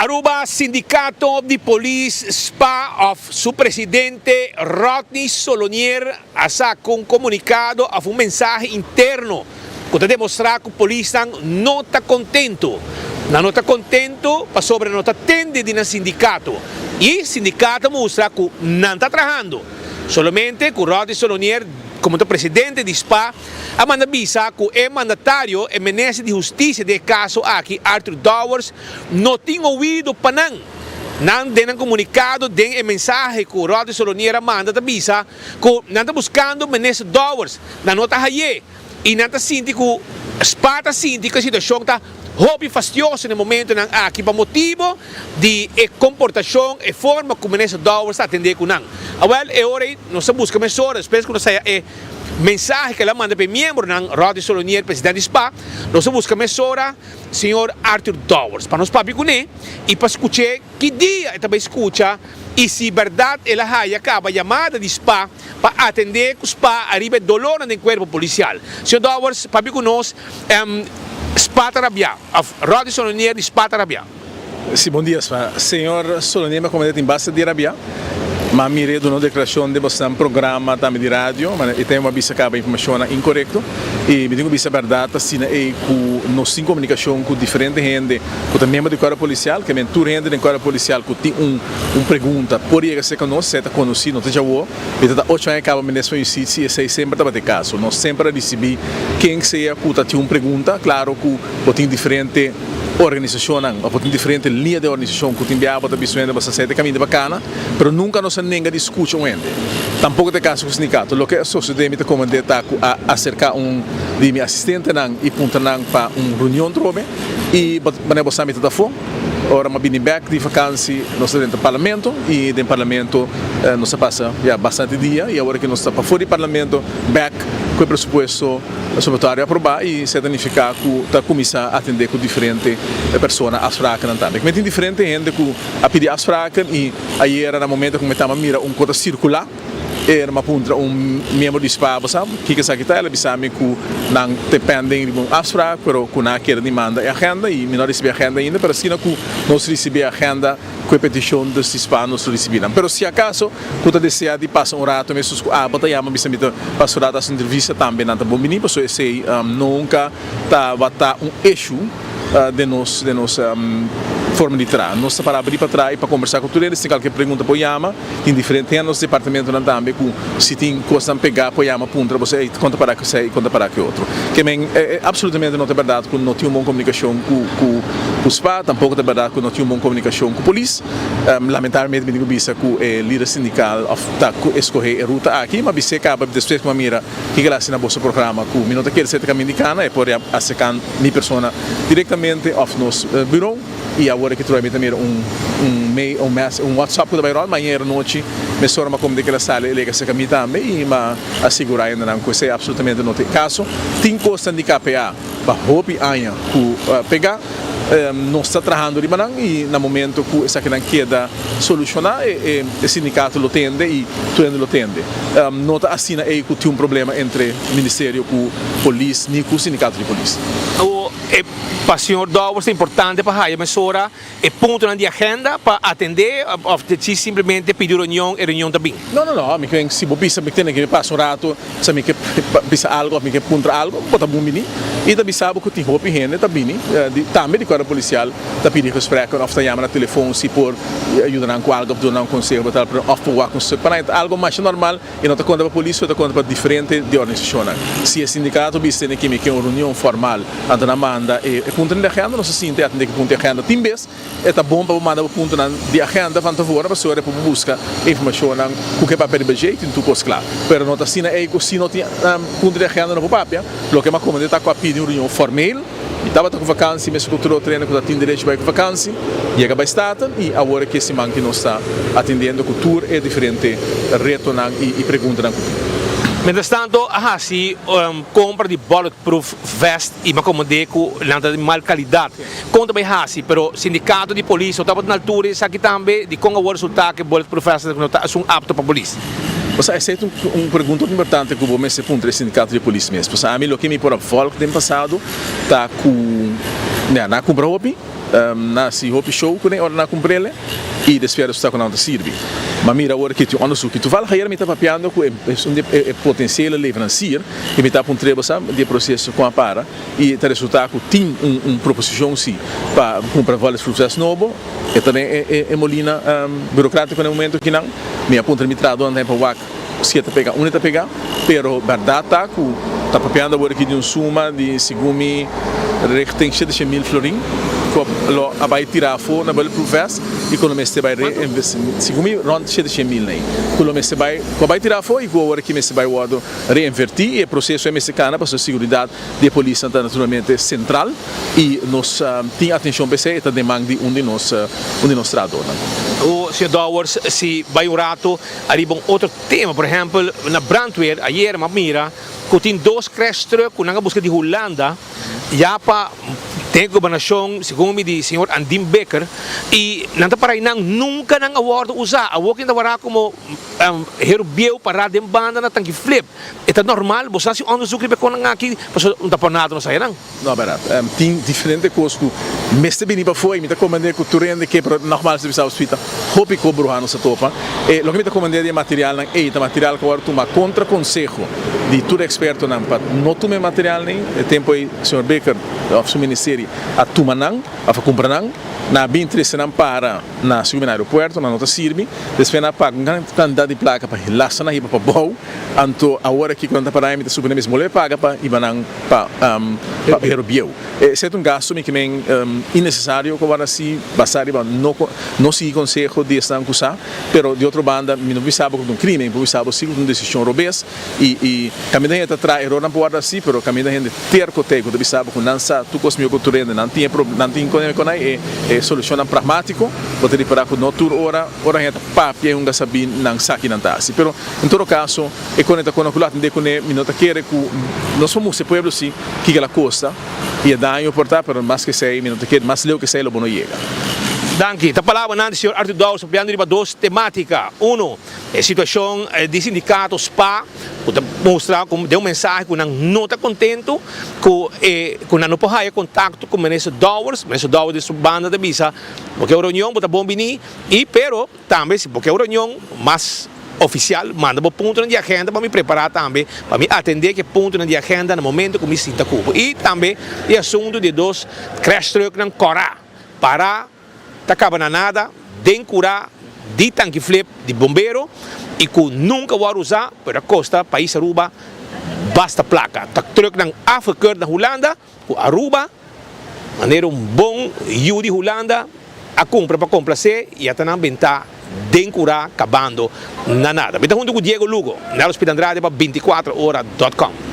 Aruba Sindicato di Polis spa of su presidente Rodney Solonier a saca un comunicado of un mensahe interno cu ta demostra cu polisnan no ta contento. Nan no ta contento pasobra no ta tende di nan sindicato y sindicato a mustra cu nan ta trahando. Solamente cu Rodney Solonier como ta presidente di spa a manda bisa cu e mandatario, e minister di Husticia den e caso aki, Arthur Dowers, no tin oido pa nan. Nan den nan comunicado den e mensahe cu Rodney Solonier a manda ta bisa cu nan ta buscando minister Dowers, nan no ta haye y nan ta sinti cu spa ta sinti cu e situacion ta hopi fastioso na e momentonan aki pa motibo di e comportacion, e forma cu minister Dowers ta atende cu nan. Awel e ora ey nos ta busca mesora despues cu nos haya e mensahe cu el a manda pa e miembronan, Rodney Solonier, presidente di spa, nos a busca mesora señor Arthur Dowers pa nos papia cune y pa scuch'e ki dia e ta bay scucha y si berdad el a haya caba yamada di spa pa atende cu spa ariba e dolornan den cuerpo policial. Señor Dowers, papia cu nos, spa ta rabia of Rodney Solonier di spa ta rabia? Si, bon dia spa. Señor Solonier mi a comenta tin basta di rabia. Ma mir'é duna un declaracion den bosnan programa tambe di radio, ma e tempo a bisa caba informacionnan incorecto y mi tin cu bisa berdad asina ey cu nos tin comunicacion cu diferente hende cu ta miembro di cuerpo policial, ke men tur hende den cuerpo policial cu tin un un pregunta por yega cerca nos, esey ta conoci, no ta djawo, mi ta ta ocho aña caba minister van Justitie y esey semper tabata e caso, nos semper a ricibi ken sea cu ta tin un pregunta, claro cu bo tin diferente organisacionnan of bo tin diferente liña den organisacion cu tin biaha bo ta bisa un hende bo sa esey ta caminda pa cana. Pero nunka nos a nenga di skucha un hende. Tampoko ta e kaso ku sindikato. Loke a sosodé mi ta komand'é ta ku a aserká un di mi asistentenan i puntra nan pa un reunion trobe i manera bo sa mi ta ta afó. Ora mi a bini bèk di vakansi nos ta drenta parlamento i den parlamento nos a pasa ya bastante dia i awor ke nos ta pafó di parlamento bèk ku e presupuesto supletorio aprobá i esei ta nifiká ku ta kuminsá atendé ku diferente persona afsprakennan tambe. Mi tin diferente hende ku. A pidi afspraken y ayera na momento cu mi taba mira un cota circula e mi a puntra un miembro di spa bo sa kico esaki ta el a bisa mi cu nan ta pending riba un afspraak pero cu nan a kere di manda e agenda y mi no a ricibi agenda ainda pero asina cu nos ricibi e agenda cu e peticion dus di spa nos lo ricibi nan pero si acaso cu ta desea di pasa un rato mescos cu abo ta yama bisa mi ta pasa un rato haci entrevista tambe nan ta bon bini pasobra esey nunca tabata un issue. Den nos den nos forma di traha. Nos ta para abri pa traha y pa combersa cu tur hende. Si tin cualkier pregunta por yama. Tin diferente hende na nos departamentonan tambe cu si tin cosnan pega por yama puntra bo ey con ta para cu esey y con ta para cu e otro. Ke men absolutamente no ta berdad cu no tin un bon comunicacion cu cu cu spa, tampoco ta berdad cu no tin un bon comunicacion cu polis. Lamentablemente mi tin cu bisa cu e lider sindical of ta cu escoge e ruta aki, ma bis'e caba despues cu mi a mira Kiko el hasi na boso programa ku mi no ta kere ser ta kaminda di kana, e por aserká mi persona direktamente òf nos buro i awor aki troe mi ta mira un un mail un mes un whatsapp ku ta bai rònt mañera nochi mesora mi a komende kila sali el a aserka mi tambe i mi a asigurá hendenan ku esei apsolutamente no ta e kaso. Tin kosnan di KPA pa hopi aña ku pegá. Nos ta trahando riba nan y na momento cu esakinan keda soluciona e sindicato lo tende y tur hende lo tende. No ta asina ey cu tin un problema entre ministerio cu polis ni cu sindicato di polis. Awor e pa señor Dowers ta importante pa haya mesora e puntonan di agenda pa atende of ta djis simplemente pidi un reunion e reunion ta bin? No no no, mi creen si bo bisa mi tene ke pasa un rato Sa mi ke bisa algu òf mi ke puntra algu, bo ta bon bini. I ta bisa bo ku tin hopi hende ta bini, di tambe di kuerpo polisial ta pidi gesprekken òf ta yama na telefon si por yuda nan ku algu òf duna nan un konseho pa tal òf por wak un stuk pa nan. E ta algu masha normal i no ta konta pa polis pero ta konta pa diferente di organisashonnan. Si e sindikato bisa tene ke mi ke un reunion formal anto nan manda e puntonan di agenda, nos ta sinti atendé ku punto di agenda. Tin bes E ta bon pa bo manda bo puntonan di agenda van tevoren pasobra por bo buska informashonnan ku ke papia riba dje i tin tur kos kla. Pero no ta asina ei ku si no tin punto di agenda no por papia. Loke mi a komende ta ku a pidi un reunion formeel. Mi tabata ku vakansi mester ku tur otro hende ku ta tin derecho bai ku vakansi yega bai Staten i awor e ke siman ki nos ta atendiendo ku tur e diferente retonan i preguntanan ku tin. Mientrastanto a hasi kompra di bulletproof vest i mi a komende ku nan ta di mal kalidat. Kon ta bai hasi, pero sindikato di polis no tabata na altura di esaki tambe, dikon awor resultá ku e bulletproof vest no ta esun apto pa polis? Pasobra esei ta un pregunta hopi importante ku bo mester puntra e sindikato di polis mes. Pasobra ami loke mi por a vòlg den pasado ta ku nan a kumpra hopi. Nan hasi hopi show kuné ora nan a kumpr'el i despues a resultá ku nan no ta sirbi. Ma mira awor ki tin un onderzoek. I toevallig ayer mi ta papiando ku esun di e potensiele leveransier i mi ta puntr'é bo sa di e proseso kon a para i ta resultá ku tin un proposishon si pa kumpra bulletproof vest nobo. E ta den e molina burokratiko na e momento kinan. Mi a puntra mi trahadónan tambe pa wak si e ta pega unda e ta pega, pero bèrdat ta ku ta papiando awor aki di un suma di segun mi richting 700.000 florin ku lo a bai tira afó na Bulletproof Vest i ku lo mester bai reinvesti, segun mi rònt 700.000 nei, ku lo mester bai ku a bai tira afó i ku awor aki mester bai wòrdu reinvertí i e proseso ei mester kana pasobra siguridat di e polisnan ta naturalmente sentral i nos tin atenshon pa esei, e ta den man di un di nos un di nos trahadornan. O señor Dowers, si bai un rato ariba un otro tema, por ehempel na brandweer ayer m'a mira cu tin dos crash truck cu nan a busca di Hulanda ya pa den gobernacion segun mi di señor Andin Bikker y nan ta para eynan nunca nan a wordo usa, awor cu nan ta wara como hero bieu para den banda na tanki flip. E ta normal, bo sa si onderzoek riba e konan aki, pasobra un ta por nada nos haya nan. No, bèrdat. Tin diferente kos ku mester bini pafó i mi ta komprendé ku tur hende ke, pero nògmals ta bisa bo spita hopi ku bruha nos a topa. E loke mi ta komprendé di e materialnan ei ta material ku a wòrdu tuma kontra konseho di tur ekspertonan pa no tuma e materialnan ei. E tempu ei señor Bikker òf su ministerie a tuma nan òf a kumpra nan. Nan a bin trese nan para. Na subi na aeropuerto nan no ta sirbi, despues nan a paga un gran kantidat di plaka pa lasta nan hiba pa bou, anto awor aki ku nan ta para mi ta supone mes bolbe paga pa hiba nan pa pa hero bieu. Esei ta un gasto mi ke men innesesario ku a wòrdu hasi basá riba no no sigui konseho di esnan ku sa, pero di otro banda mi no por bisa bo ku ta un krimen, mi por bisa bo si ku ta un desishon robes i i kaminda hende ta traha erornan por wòrdu hasi, pero kaminda hende terko tei ku ta bisa bo ku nan sa tur kos mihó ku tur hende, nan tin e nan tin kone kon e e solushonnan pragmátiko, bo ta ripará ku no tur ora ora hende ta papia e hunga sabí nan sa ki nan ta hasi. Pero en todo kaso e kone ta kona ku lo atendé kuné, mi no ta kere ku nos por mustra e pueblo si kiko el a kosta i e daño por ta, pero mas ku esei mi no ta kere mas leu ku esei lo bo no yega. Danki. Ta palabranan di señor Arthur Dowers papiando riba dos temátika. Uno, e situashon di sindikato spa ku ta mustra ku den un mensahe ku nan no ta kontentu ku e ku nan no por haya kontakto ku Minister Dowers. Minister Dowers di su banda ta bisa bo ke un reunion bo ta bon bini i pero tambe si bo ke un reunion mas ofisial manda bo puntonan di agenda pa mi prepara tambe pa mi atende ku e puntonan di agenda na momento ku mi sinta ku bo. I tambe e asuntu di e dos crash trucknan kòrá para. Ta kaba na nada den kurá di tanki flip di bombero y cu nunca worde usa pero a costa pais Aruba basta placa. Ta trucknan afgekeurd na Hulanda cu Aruba manera un bon yu di Hulanda a cumpra pa complace y a ta nan benta den kurá cabando na nada. Mi ta hunto cu Diego Lugo, Nelson Pita Andrade pa 24 ora dot com.